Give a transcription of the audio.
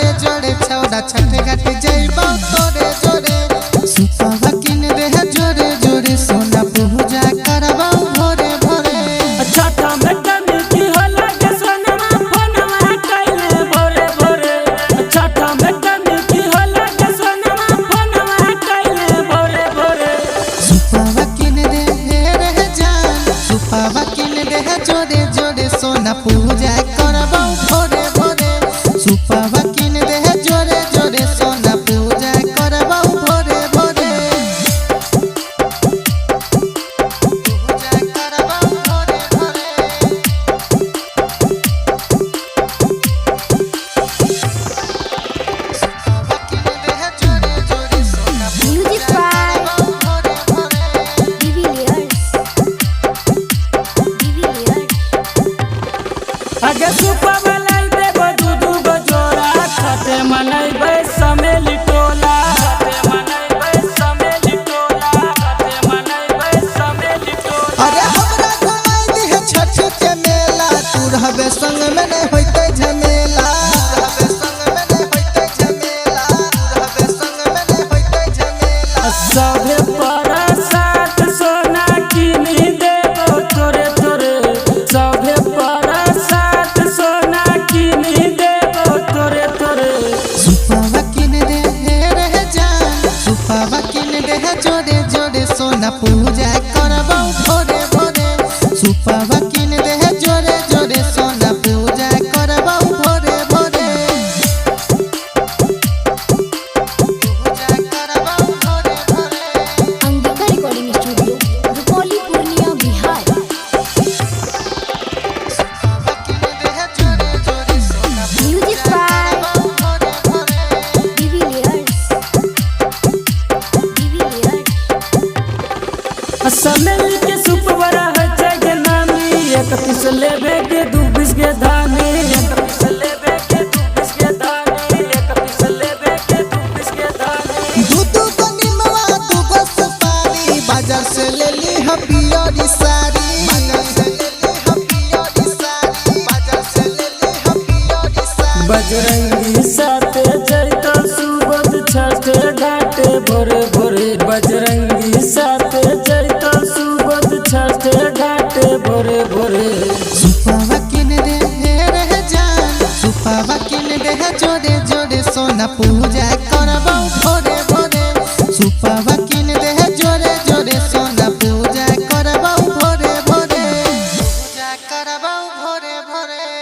जोरे जोरे, छौड़ा छठ घाट जइबौ तोरे जोरे। सुपवा किन दे जोरे जोरे, सोना पूजा करबौ भोरे भोरे। छठा में कमिटी होला के सोनमा फोनमा कैले भोरे भोरे। छठा में कमिटी होला के सोनमा फोनमा कैले भोरे भोरे। सुपवा किन दे रे जान, सुपवा किन दे जोरे जोरे, सोना पूजा करबौ भोरे भोरे। सुपवा किन दे जोरे जोरे, सोना पूजा करबौ भोरे भोरे। पूजा करबौ भोरे भोरे। सुपवा किन दे जोरे जोरे, सोना Music पूजा by करबौ भोरे भोरे। De Villiers. De Villiers. अगे सुपा मलाई देबो दू दू गो जोड़ा, छठे मनैबै समेली टोला। छठे मनैबै समेली टोला, छठे मनैबै समेली टोला। अरे हमरा घुमाई दिहे छठ के मेला, तू रहबे संग में नहीं होइते झमेला। रहबे संग में नहीं होइते झमेला, रहबे संग में नहीं होइते झमेला। सभे परसाद सोना किनी देबो तोरे तोरे। सभे परसाद सोना किनी देबो तोरे तोरे। सुपवा किन दे रे जान, सुपवा किन दे जोरे जोरे, सोना पूजा करबौ भोरे भोरे। सुपवा किन दे जोरे जोरे, सोना पूजा करबौ भोरे भोरे। पूजा करबौ भोरे भोरे। Angika recording studio, Rupauli, Purnia, Bihar. Music by de Villiers. De Villiers. Sameli के सुप बड़ा है छै गे नामी, एक पीस लेबे के दू पीस के धानी। एक पीस लेबे के दू पीस के धानी, एक पीस लेबे के दू पीस के धानी। दू दू गो निमवा दू गो सुपारी, बाजार से ले ली हम पियरी साड़ी। बाजार से ले ली हम पियरी साड़ी, बाजार से ले ली हम पियरी साड़ी। बजरंगी साथे जैतो सुबोध छठ घाटे भोरे भोरे। बजरंगी साथे जैतो सुबोध छठ घाटे भोरे भोरे। सुपवा किन दे रे जान, सुपवा किन दे जोरे जोरे, सोना पूजा करबौ भोरे भोरे। सुपवा किन